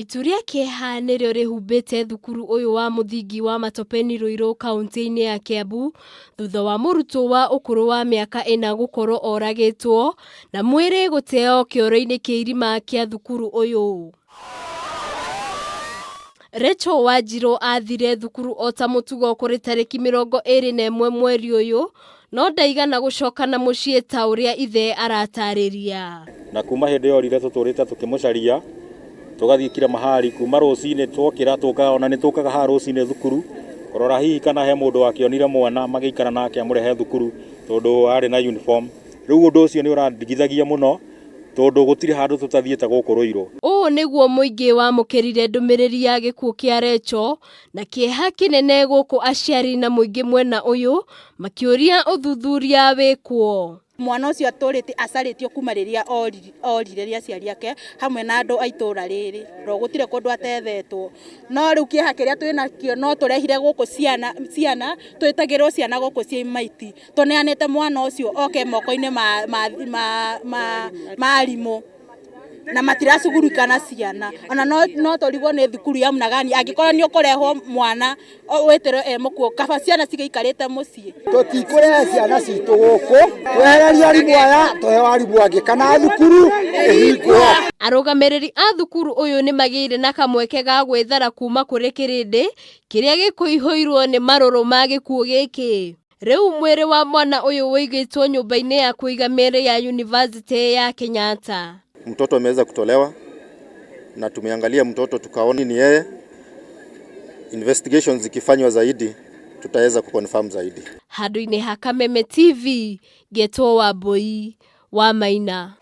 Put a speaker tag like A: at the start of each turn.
A: Itu rĩa kĩeha nĩrĩo rĩhumbĩte thukuru ũyũ wa mũthingi wa Matopeni Ruiru kauntĩ-inĩ ya Kiambu thutha wa mũrutwo wa ũkũrũ wa mĩaka ĩna gũkorwo oragĩtwo na mwĩrĩ gũteo kĩoro-inĩ kĩa irima kĩa thukuru ũyũ. Rachel Wanjirũ athire thukuru o ta mũtugo kũrĩ tarĩki 21 mweri ũyũ no ndaigana gũcoka na mũciĩ ta ũrĩa ithe aratarĩria.
B: Na kuma hĩndĩ ĩyo orire tũtũrĩte tũkĩmũcaria, tũgathiĩ kila mahali, kuma rũcinĩ twokĩra tũkaga, ona nĩ tũkaga haha rũcinĩ thukuru kũrora hihi kana he mũndũ wakĩonire mwana magĩikara nake amũrehe thukuru tondũ arĩ na uniform. Rĩu ũndũ ũcio nĩ ũrandigithagia mũno tondũ gũtirĩ handũ tũtathiĩte gũkũ Ruiru.
A: Ũũ nĩguo mũingĩ wamũkĩrire ndũmĩrĩri ya gĩkuũ kĩa Recho na kĩeha kĩnene gũkũ aciari na mũingĩ mwena ũyũ makĩũria ũthuthuria wĩkwo.
C: Mwana ũcio atũrĩte acarĩtio kuma rĩrĩa orire nĩ aciari ake hamwe na andũ a itũra rĩrĩ, ro gũtirĩ kũndũ atethetwo. No rĩu kĩeha kĩrĩa twĩnakĩo no tũrehire gũkũ ciana, ciana twĩtagĩrwo ciana gũkũ ciĩ maiti. Tũneanĩte mwana ũcio oke moko-inĩ ma, ma, ma, ma, ma arimũ na matiracugurika na ciana ona no, no tũrigwo nĩ thukuru ya mnagani angĩkorwo nĩ ũkũrehwo mwana wĩtĩrwo e mũkuo kaba ciana cigĩikarĩte mũciĩ.
D: Tũtikũrehe ciana citũ gũkũ, twehererie arimũ aya tũhe arimũ angĩ kana thukuru ĩhingwo.
A: Arũgamĩrĩri a thukuru ũyũ nĩ magĩire na kamweke ga gwĩthara kuma kũrĩ kĩrĩndĩ kĩrĩa gĩkũihũirwo nĩ marũrũ ma gĩkuũ gĩkĩ. Rĩu mwĩrĩ wa mwana ũyũ ũigĩtwo nyũmba-inĩ ya kũiga mĩĩrĩ ya Yunivasĩtĩ ya Kenyatta.
E: Mtoto ameweza kutolewa na tumeangalia mtoto tukaona ni yeye. Investigations zikifanywa zaidi tutaweza kuconfirm zaidi.
A: Handũ-inĩ ha Kameme TV, ngetwo Wambui wa Maina.